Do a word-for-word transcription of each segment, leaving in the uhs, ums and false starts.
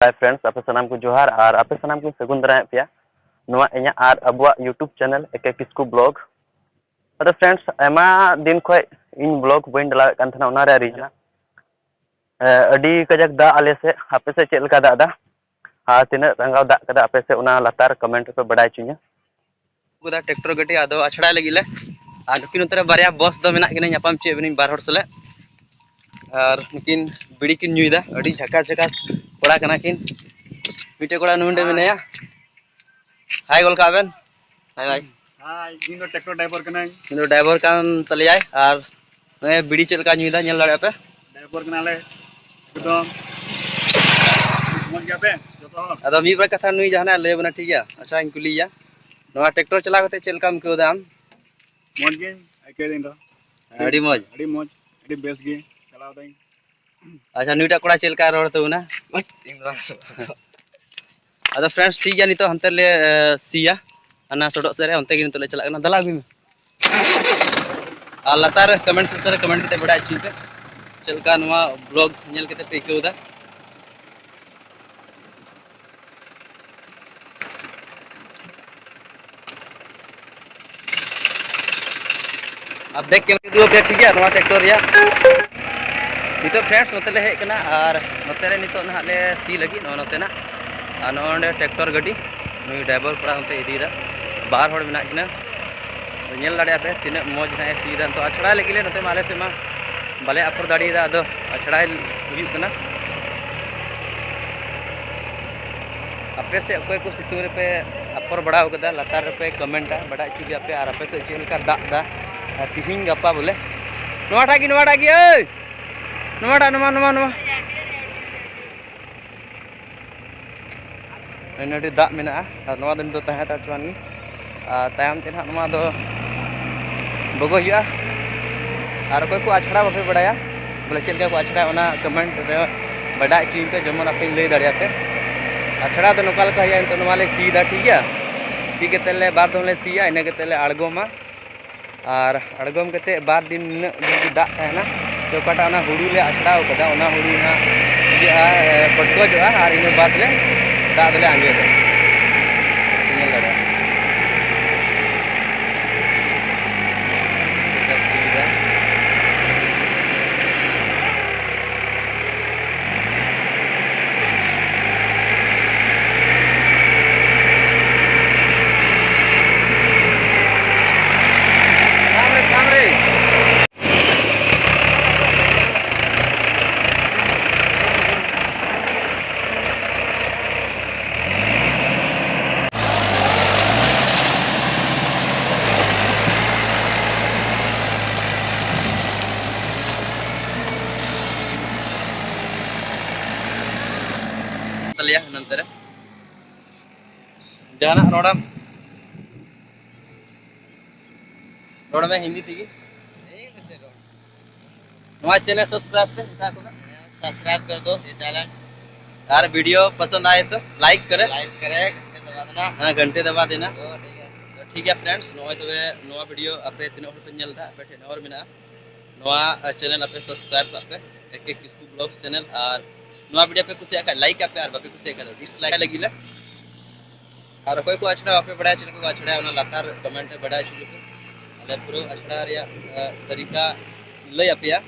Hi friends, ᱟᱯᱮ ᱥᱟᱱᱟᱢ ᱠᱚ ᱡᱚᱦᱟᱨ ᱟᱨ ᱟᱯᱮ ᱥᱟᱱᱟᱢ ᱠᱚᱧ ᱥᱟᱹᱜᱩᱱ ᱫᱟᱨᱟᱢᱮᱫ ᱯᱮᱭᱟ ᱱᱚᱣᱟ ᱤᱧᱟᱹᱜ ᱟᱨ ᱟᱵᱚᱣᱟᱜ YouTube channel ᱮ ᱠᱮ ᱠᱤᱥᱠᱩ vlog᱾ ᱟᱫᱚ friends, ᱟᱭᱢᱟ ᱫᱤᱱ ᱠᱷᱚᱡ ᱤᱧ vlog ᱵᱟᱹᱧ ᱰᱟᱞᱟᱣᱮᱫ ᱠᱟᱱ ᱛᱟᱦᱮᱱᱟ, ᱚᱱᱟ ᱨᱮᱭᱟᱜ reason, ᱮ, ᱟᱹᱰᱤ ᱠᱟᱡᱟᱠ ᱫᱟᱜ ᱟᱞᱮ ᱥᱮᱫ᱾ ᱟᱯᱮ ᱥᱮᱫ ᱪᱮᱫ ᱞᱮᱠᱟ ᱫᱟᱜ ᱮᱫᱟ ᱟᱨ ᱛᱤᱱᱟᱹᱜ ᱨᱟᱸᱜᱟᱣ ᱫᱟᱜ ᱠᱟᱫᱟ ᱟᱯᱮ ᱥᱮᱫ, ᱚᱱᱟ ᱞᱟᱛᱟᱨ comment ᱨᱮᱯᱮ ᱵᱟᱰᱟᱭ ᱦᱚᱪᱚᱧᱟ᱾ ᱠᱚᱫᱟ tractor ᱜᱟᱹᱰᱤ, ᱟᱫᱚ ᱟᱪᱷᱲᱟᱭ ᱞᱟᱹᱜᱤᱫ ᱞᱮ᱾ ᱟᱨ ᱱᱩᱠᱤᱱ ᱱᱚᱛᱮ ᱨᱮ ᱵᱟᱨᱭᱟ boss ᱫᱚ ᱢᱮᱱᱟᱜ ᱠᱤᱱᱟ, ᱧᱟᱯᱟᱢ ᱦᱚᱪᱚᱭᱮᱫ ᱵᱮᱱᱟᱹᱧ ᱵᱟᱨ ᱦᱚᱲ ᱥᱟᱞᱟᱜ᱾ ᱟᱨ ᱱᱩᱠᱤᱱ ᱵᱤᱲᱤ ᱠᱤᱱ ᱧᱩᱭᱮᱫᱟ, ᱟᱹᱰᱤ ᱡᱷᱟᱠᱟᱥ ᱡᱷᱟᱠᱟᱥ ᱠᱚᱲᱟ ᱠᱟᱱᱟ ᱠᱤᱱ᱾ ᱢᱤᱫᱴᱮᱡ ᱠᱚᱲᱟ ᱱᱩᱭ ᱱᱚᱰᱮ ᱢᱮᱱᱟᱭᱟ᱾ Hi ᱜᱚᱞ ᱠᱟᱜ ᱵᱮᱱ᱾ Hi, hi. Hi, ᱤᱧ ᱫᱚ tractor driver ᱠᱟᱹᱱᱟᱹᱧ᱾ ᱩᱱᱤ ᱫᱚ driver ᱠᱟᱱ ᱛᱟᱞᱮᱭᱟᱭ᱾ ᱟᱨ ᱱᱚᱜᱼᱚᱭ ᱵᱤᱲᱤ ᱪᱮᱫ ᱞᱮᱠᱟ ᱧᱩᱭᱮᱫᱟ, ᱧᱮᱞ ᱫᱟᱲᱮᱭᱟᱜᱼᱟ ᱯᱮ᱾ Driver ᱠᱟᱱᱟᱞᱮ ᱮᱠᱫᱚᱢ᱾ ᱢᱚᱡᱽ ᱜᱮᱭᱟᱯᱮ ᱡᱚᱛᱚ ᱦᱚᱲ? ᱟᱫᱚ ᱢᱤᱫ ᱵᱟᱨ ᱠᱟᱛᱷᱟ ᱱᱩᱭ ᱡᱟᱦᱟᱱᱟᱜ ᱞᱟᱹᱭ ᱟᱵᱚᱱᱟ, ᱴᱷᱤᱠ ᱜᱮᱭᱟ? ᱟᱪᱪᱷᱟᱧ ᱠᱩᱞᱤᱭᱮᱭᱟ, ᱱᱚᱣᱟ tractor ᱪᱟᱞᱟᱣ ᱠᱟᱛᱮ ᱪᱮᱫ ᱞᱮᱠᱟᱢ ᱟᱹᱭᱠᱟᱹᱣ ᱫᱟ ᱟᱢ? ᱢᱚᱡᱽ ᱜᱤᱧ ᱟᱹᱭᱠᱟᱹᱣ ᱫᱟ ᱤᱧ ᱫᱚ᱾ ᱟᱹᱰᱤ ᱢᱚᱡᱽ᱾ ᱟᱹᱰᱤ ᱢᱚᱡᱽ, ᱟᱹᱰᱤ ᱵᱮᱥ ᱜᱮ ᱪᱟᱞᱟᱣ ᱫᱟᱹᱧ᱾ ᱟᱪᱪᱷᱟ, ᱱᱩᱭᱴᱟᱜ ᱠᱚᱲᱟ ᱪᱮᱫ ᱞᱮᱠᱟᱭ ᱨᱚᱲ ᱛᱟᱵᱚᱱᱟ? ᱟᱫᱚ friends, ᱴᱷᱤᱠ ᱜᱮᱭᱟ, ᱱᱤᱛᱚᱜ ᱦᱟᱱᱛᱮ ᱞᱮ, ᱮ, ᱥᱤᱭᱟ, ᱦᱟᱱᱟ ᱥᱚᱰᱚᱜ ᱥᱮᱫ ᱨᱮ, ᱚᱱᱛᱮ ᱜᱮ ᱱᱤᱛᱚᱜ ᱞᱮ ᱪᱟᱞᱟᱜ ᱠᱟᱱᱟ᱾ ᱫᱮᱞᱟ ᱟᱹᱜᱩᱭ ᱢᱮ᱾ ᱟᱨ ᱞᱟᱛᱟᱨ ᱨᱮ comment section ᱨᱮ comment ᱠᱟᱛᱮ ᱵᱟᱰᱟᱭ ᱦᱚᱪᱚᱧ ᱯᱮ, ᱪᱮᱫ ᱞᱮᱠᱟ ᱱᱚᱣᱟ vlog ᱧᱮᱞ ᱠᱟᱛᱮ ᱯᱮ ᱟᱹᱭᱠᱟᱹᱣ ᱫᱟ᱾ ᱟᱨ back camera ᱩᱫᱩᱜ ᱟᱯᱮᱭᱟ, ᱴᱷᱤᱠ ᱜᱮᱭᱟ, ᱱᱚᱣᱟ tractor ᱨᱮᱭᱟᱜ᱾ ᱱᱤᱛᱚᱜ friends, ᱱᱚᱛᱮ ᱞᱮ ᱦᱮᱡ ᱠᱟᱱᱟ ᱟᱨ ᱱᱚᱛᱮ ᱨᱮ ᱱᱤᱛᱚᱜ ᱱᱟᱦᱟᱜ ᱞᱮ ᱥᱤ ᱞᱟᱹᱜᱤᱫ, ᱱᱚᱜᱼᱚ ᱱᱚᱛᱮᱱᱟᱜ᱾ ᱟᱨ ᱱᱚᱜᱼᱚ ᱱᱚᱸᱰᱮ tractor ᱜᱟᱹᱰᱤ, ᱱᱩᱭ driver ᱠᱚᱲᱟ ᱚᱱᱛᱮ ᱤᱫᱤᱭᱮᱫᱟ, ᱵᱟᱨ ᱦᱚᱲ ᱢᱮᱱᱟᱜ ᱠᱤᱱᱟ᱾ ᱧᱮᱞ ᱫᱟᱲᱮᱭᱟᱜᱼᱟ ᱯᱮ ᱛᱤᱱᱟᱹᱜ ᱢᱚᱡᱽ ᱱᱟᱦᱟᱜ ᱮ ᱥᱤᱭᱮᱫᱟ᱾ ᱱᱤᱛᱚᱜ ᱟᱪᱷᱲᱟᱭ ᱞᱟᱹᱜᱤᱫ ᱞᱮ, ᱱᱚᱛᱮ ᱢᱟ ᱟᱞᱮ ᱥᱮᱫ ᱢᱟ ᱵᱟᱞᱮ ᱟᱯᱷᱚᱨ ᱫᱟᱲᱮᱭᱟᱫᱟ, ᱟᱫᱚ ᱟᱪᱷᱲᱟᱭ ᱦᱩᱭᱩᱜ ᱠᱟᱱᱟ᱾ ᱟᱯᱮ ᱥᱮᱫ ᱚᱠᱚᱭ ᱠᱚ ᱥᱤᱛᱩᱝ ᱨᱮᱯᱮ ᱟᱯᱷᱚᱨ ᱵᱟᱲᱟ ᱟᱠᱟᱫᱟ, ᱞᱟᱛᱟᱨ ᱨᱮᱯᱮ comment ᱟ, ᱵᱟᱰᱟᱭ ᱦᱚᱪᱚ ᱞᱮᱭᱟ ᱯᱮ᱾ ᱟᱨ ᱟᱯᱮ ᱥᱮᱫ ᱪᱮᱫ ᱞᱮᱠᱟ ᱫᱟᱜ ᱫᱟ, ᱟᱨ ᱛᱤᱦᱤᱧ ᱜᱟᱯᱟ ᱵᱚᱞᱮ ᱱᱚᱣᱟᱴᱟᱜ ᱜᱮ, ᱱᱚᱣᱟᱴᱟᱜ ᱜᱮ, ᱳᱭ, ᱱᱚᱣᱟᱴᱟᱜ, ᱱᱚᱣᱟ, ᱱᱚᱣᱟ, ᱱᱚᱣᱟ᱾ ᱱᱚᱰᱮ ᱫᱟᱜ ᱢᱮᱱᱟᱜᱼᱟ, ᱟᱨ ᱱᱚᱣᱟ ᱫᱚ ᱱᱤᱛᱚᱜ ᱛᱟᱦᱮᱸ ᱦᱟᱛᱟᱲ ᱦᱚᱪᱚᱣᱟᱱ ᱜᱮ᱾ ᱟᱨ ᱛᱟᱭᱚᱢ ᱛᱮ ᱱᱟᱦᱟᱜ ᱱᱚᱣᱟ ᱫᱚ ᱵᱚᱜᱚᱭ ᱦᱩᱭᱩᱜᱼᱟ᱾ ᱟᱨ ᱚᱠᱚᱭ ᱠᱚ ᱟᱪᱷᱲᱟ ᱵᱟᱯᱮ ᱵᱟᱲᱟᱭᱟ, ᱵᱚᱞᱮ ᱪᱮᱫ ᱞᱮᱠᱟ ᱠᱚ ᱟᱪᱷᱲᱟᱭᱟ, ᱚᱱᱟ comment ᱨᱮ ᱵᱟᱰᱟᱭ ᱦᱚᱪᱚᱧ ᱯᱮ, ᱡᱮᱢᱚᱱ ᱟᱯᱮᱧ ᱞᱟᱹᱭ ᱫᱟᱲᱮᱭᱟᱯᱮ᱾ ᱟᱪᱷᱲᱟ ᱫᱚ ᱱᱚᱝᱠᱟ ᱞᱮᱠᱟ ᱦᱩᱭᱩᱜᱼᱟ, ᱱᱤᱛᱚᱜ ᱱᱚᱣᱟ ᱞᱮ ᱥᱤᱭᱮᱫᱟ, ᱴᱷᱤᱠ ᱜᱮᱭᱟ᱾ ᱥᱤ ᱠᱟᱛᱮᱫ ᱞᱮ ᱵᱟᱨ ᱫᱚᱢ ᱞᱮ ᱥᱤᱭᱟ, ᱤᱱᱟᱹ ᱠᱟᱛᱮᱫ ᱞᱮ ᱟᱬᱜᱚᱢᱟ᱾ ᱟᱨ ᱟᱬᱜᱚᱢ ᱠᱟᱛᱮᱫ ᱵᱟᱨ ᱫᱤᱱ ᱱᱤᱱᱟᱹᱜ ᱡᱩᱫᱤ ᱫᱟᱜ ᱛᱟᱦᱮᱱᱟ, ᱛᱚ ᱚᱠᱟᱴᱟᱜ ᱚᱱᱟ ᱦᱩᱲᱩ ᱞᱮ ᱟᱪᱷᱲᱟᱣ ᱠᱟᱫᱟ, ᱚᱱᱟ ᱦᱩᱲᱩ ᱦᱟᱸᱜ ᱯᱚᱴᱠᱚᱡᱚᱜᱼᱟ ᱟᱨ ᱤᱱᱟᱹ ᱵᱟᱫᱽ ᱨᱮ ᱫᱟᱜ ᱫᱚᱞᱮ ᱟᱸᱡᱮᱫᱟ᱾ ᱧᱮᱞ ᱫᱟᱲᱮᱭᱟᱜᱼᱟ᱾ ᱛᱟᱞᱮᱭᱟ ᱱᱚᱱᱛᱮ ᱨᱮ᱾ ᱡᱟᱦᱟᱱᱟᱜ ᱨᱚᱲᱟᱢ? ᱨᱚᱲ ᱢᱮ ᱦᱤᱱᱫᱤ ᱛᱮᱜᱮ᱾ ᱱᱚᱣᱟ ᱪᱮᱱᱮᱞ ᱥᱟᱵᱥᱠᱨᱟᱭᱤᱵ ᱯᱮ, ᱢᱮᱛᱟ ᱠᱚ ᱢᱮ᱾ ᱥᱟᱵᱥᱠᱨᱟᱭᱤᱵ ᱠᱟᱨ ᱫᱚ ᱭᱮ ᱪᱮᱱᱮᱞ᱾ ᱟᱨ ᱵᱷᱤᱰᱤᱭᱳ ᱯᱚᱥᱚᱱᱫ ᱟᱭᱮ ᱛᱚ ᱞᱟᱭᱤᱠ ᱠᱟᱨᱮ᱾ ᱞᱟᱭᱤᱠ ᱠᱟᱨᱮ, ᱜᱷᱟᱱᱴᱤ ᱫᱟᱵᱟ ᱫᱮᱱᱟ᱾ ᱦᱮᱸ, ᱜᱷᱟᱱᱴᱤ ᱫᱟᱵᱟ ᱫᱮᱱᱟ᱾ ᱛᱚ ᱴᱷᱤᱠ ᱦᱮ᱾ ᱛᱚ ᱴᱷᱤᱠ ᱜᱮᱭᱟ ᱯᱷᱨᱮᱱᱰᱥ, ᱱᱚᱜᱼᱚᱭ ᱛᱚᱵᱮ ᱱᱚᱣᱟ ᱵᱷᱤᱰᱤᱭᱳ ᱟᱯᱮ ᱛᱤᱱᱟᱹᱜ ᱦᱚᱲ ᱯᱮ ᱧᱮᱞ ᱮᱫᱟ, ᱟᱯᱮ ᱴᱷᱮᱱ ᱱᱮᱦᱚᱨ ᱢᱮᱱᱟᱜᱼᱟ, ᱱᱚᱣᱟ ᱪᱮᱱᱮᱞ ᱟᱯᱮ ᱥᱟᱵᱥᱠᱨᱟᱭᱤᱵ ᱠᱟᱜ ᱯᱮ, ᱮ ᱠᱮ ᱠᱤᱥᱠᱩ ᱵᱞᱚᱜᱥ ᱪᱮᱱᱮᱞ᱾ ᱟᱨ ᱱᱚᱣᱟ ᱵᱷᱤᱰᱤᱭᱳ ᱯᱮ ᱠᱩᱥᱤᱭᱟᱜ ᱠᱷᱟᱡ ᱞᱟᱭᱤᱠ ᱠᱟᱜ ᱯᱮ, ᱟᱨ ᱵᱟᱯᱮ ᱠᱩᱥᱤᱭᱟᱜ ᱠᱷᱟᱡ ᱫᱚ ᱰᱤᱥᱞᱟᱭᱤᱠ ᱞᱟᱹᱜᱤᱫ ᱞᱮ᱾ ᱟᱨ ᱚᱠᱚᱭ ᱠᱚ ᱟᱪᱷᱲᱟ ᱵᱟᱯᱮ ᱵᱟᱲᱟᱭᱟ, ᱪᱮᱫ ᱞᱮᱠᱟ ᱠᱚ ᱟᱪᱷᱲᱟᱭᱟ, ᱚᱱᱟ ᱞᱟᱛᱟᱨ ᱠᱚᱢᱮᱱᱴ ᱨᱮ ᱵᱟᱰᱟᱭ ᱦᱚᱪᱚ ᱞᱮᱯᱮ᱾ ᱟᱞᱮ ᱯᱩᱨᱟᱹ ᱟᱪᱷᱲᱟ ᱨᱮᱭᱟᱜ, ᱮ, ᱛᱟᱹᱨᱤᱠᱟ ᱞᱟᱹᱭ ᱟᱯᱮᱭᱟ᱾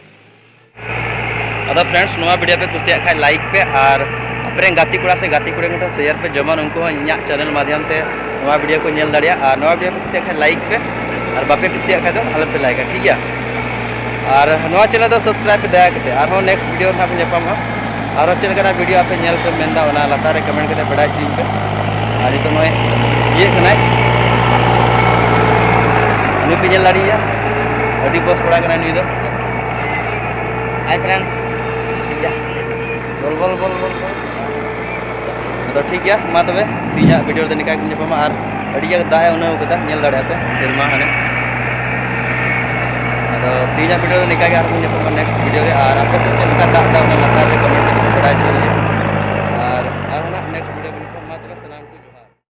ᱟᱫᱚ ᱯᱷᱨᱮᱱᱰᱥ, ᱱᱚᱣᱟ ᱵᱷᱤᱰᱤᱭᱳ ᱯᱮ ᱠᱩᱥᱤᱭᱟᱜ ᱠᱷᱟᱡ ᱞᱟᱭᱤᱠ ᱯᱮ, ᱟᱨ ᱟᱯᱮ ᱨᱮᱱ ᱜᱟᱛᱮ ᱠᱚᱲᱟ ᱥᱮ ᱜᱟᱛᱮ ᱠᱩᱲᱤ ᱠᱚ ᱴᱷᱮᱱ ᱥᱮᱭᱟᱨ ᱯᱮ, ᱡᱮᱢᱚᱱ ᱩᱱᱠᱩ ᱦᱚᱸ ᱤᱧᱟᱹᱜ ᱪᱮᱱᱮᱞ ᱢᱟᱫᱽᱫᱷᱚᱢ ᱛᱮ ᱱᱚᱣᱟ ᱵᱷᱤᱰᱤᱭᱳ ᱠᱚ ᱧᱮᱞ ᱫᱟᱲᱮᱭᱟᱜᱼᱟ᱾ ᱟᱨ ᱱᱚᱣᱟ ᱵᱷᱤᱰᱤᱭᱳ ᱯᱮ ᱠᱩᱥᱤᱭᱟᱜ ᱠᱷᱟᱡ ᱞᱟᱭᱤᱠ ᱯᱮ, ᱟᱨ ᱵᱟᱯᱮ ᱠᱩᱥᱤᱭᱟᱜ ᱠᱷᱟᱡ ᱫᱚ ᱟᱞᱚᱯᱮ ᱞᱟᱭᱤᱠᱟ, ᱴᱷᱤᱠ ᱜᱮᱭᱟ? ᱟᱨ ᱱᱚᱣᱟ ᱪᱮᱱᱮᱞ ᱫᱚ ᱥᱟᱵᱥᱠᱨᱟᱭᱤᱵ ᱯᱮ ᱫᱟᱭᱟ ᱠᱟᱛᱮ᱾ ᱟᱨᱦᱚᱸ ᱱᱮᱠᱥᱴ ᱵᱷᱤᱰᱤᱭᱳ ᱨᱮ ᱱᱟᱦᱟᱜ ᱵᱚᱱ ᱧᱟᱯᱟᱢᱟ᱾ ᱟᱨᱦᱚᱸ ᱪᱮᱫ ᱞᱮᱠᱟᱱᱟᱜ ᱵᱷᱤᱰᱤᱭᱳ ᱟᱯᱮ ᱧᱮᱞ ᱯᱮ ᱢᱮᱱᱫᱟ, ᱚᱱᱟ ᱞᱟᱛᱟᱨ ᱨᱮ ᱠᱚᱢᱮᱱᱴ ᱠᱟᱛᱮ ᱵᱟᱰᱟᱭ ᱦᱚᱪᱚᱧ ᱯᱮ᱾ ᱟᱨ ᱱᱤᱛᱚᱜ ᱱᱚᱜᱼᱚᱭ ᱤᱭᱟᱹᱜ ᱠᱟᱱᱟᱭ, ᱱᱩᱭ ᱯᱮ ᱧᱮᱞ ᱫᱟᱲᱮᱭᱟᱭᱟ, ᱟᱹᱰᱤ ᱵᱚᱥ ᱠᱚᱲᱟ ᱠᱟᱱᱟᱭ ᱱᱩᱭ ᱫᱚ᱾ ᱦᱟᱭ ᱯᱷᱨᱮᱱᱰᱥ, ᱴᱷᱤᱠ ᱜᱮᱭᱟ, ᱵᱚᱞ ᱵᱚᱞ ᱵᱚᱞ ᱵᱚᱞ ᱵᱚᱞ᱾ ᱟᱫᱚ ᱴᱷᱤᱠ ᱜᱮᱭᱟ, ᱢᱟ ᱛᱚᱵᱮ ᱛᱮᱦᱮᱧᱟᱜ ᱵᱷᱤᱰᱤᱭᱳ ᱨᱮᱫᱚ ᱱᱤᱝᱠᱟ ᱜᱮ ᱧᱟᱯᱟᱢᱟ᱾ ᱟᱨ ᱟᱹᱰᱤ ᱜᱟᱱ ᱫᱟᱜ ᱮ ᱩᱱᱟᱹᱣ ᱠᱟᱫᱟ, ᱧᱮᱞ ᱫᱟᱲᱮᱭᱟᱜᱼᱟ ᱯᱮ ᱥᱮᱨᱢᱟ ᱦᱟᱱᱮ᱾ ᱟᱫᱚ ᱛᱮᱦᱮᱧᱟᱜ ᱵᱷᱤᱰᱤᱭᱳ ᱫᱚ ᱱᱤᱝᱠᱟ ᱜᱮ, ᱟᱨᱦᱚᱸ ᱧᱟᱯᱟᱢᱟ ᱱᱮᱠᱥᱴ ᱵᱷᱤᱰᱤᱭᱳ ᱨᱮ᱾ ᱟᱨ ᱟᱯᱮ ᱥᱮᱫ ᱪᱮᱫ ᱞᱮᱠᱟ ᱫᱟᱜ ᱮᱫᱟ, ᱚᱱᱟ ᱞᱟᱛᱟᱨ ᱨᱮ ᱠᱚᱢᱮᱱᱴ ᱠᱟᱛᱮ ᱵᱟᱰᱟᱭ ᱦᱚᱪᱚ ᱞᱤᱧᱟ᱾